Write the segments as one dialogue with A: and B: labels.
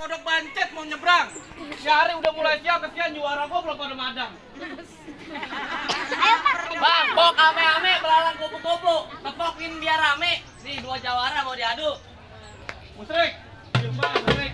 A: Kodok bancet mau nyebrang. Si Ari udah mulai siap, kesian juara gua belum pada madang.
B: Bang, pok ame-ame belalang kupu-kupu. Tepokin biar rame. Nih 2 jawara mau diadu.
A: Musrik. Musrik.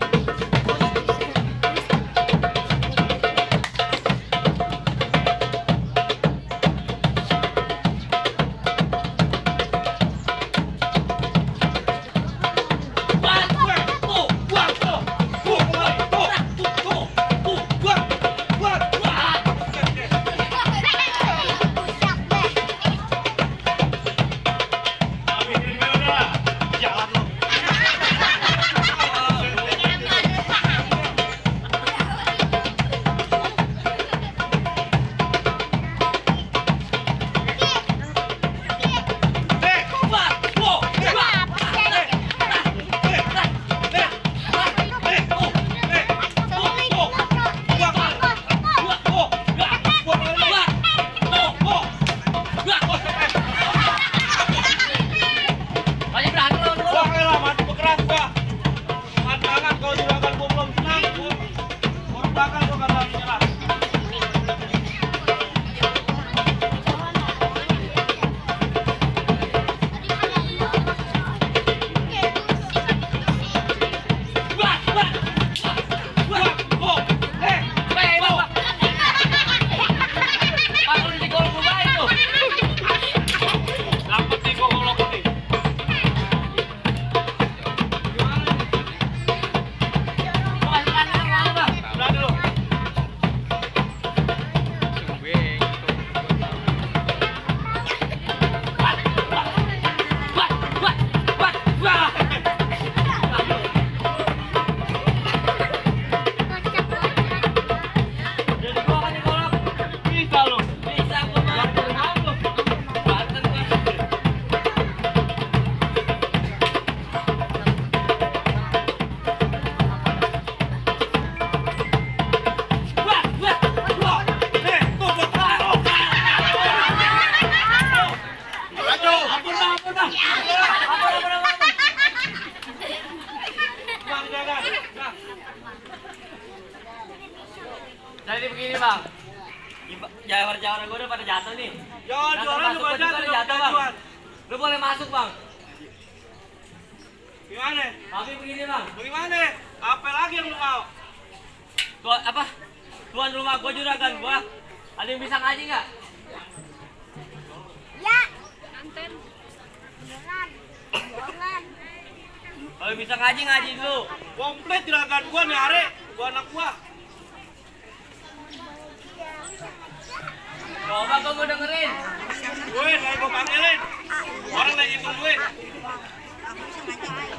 B: Jadi begini bang, jawara-jawara gue udah pada jatuh nih.
A: Juara lu pada
B: jatuh bang. Lu boleh masuk bang.
A: Gimana?
B: Tapi begini bang.
A: Bagaimana? Apa lagi yang lu mau?
B: Tuan rumah gue juragan gua. Ada yang bisa ngaji nggak?
C: Ya. Anten. Jangan.
B: Kalau bisa ngaji dulu.
A: Komplit juragan gua nih Ari, gua anak gua.
B: Coba gua mau dengerin.
A: Duit lagi gua panggilin. Orang lagi hitung duit.
C: Aku bisa ngaji.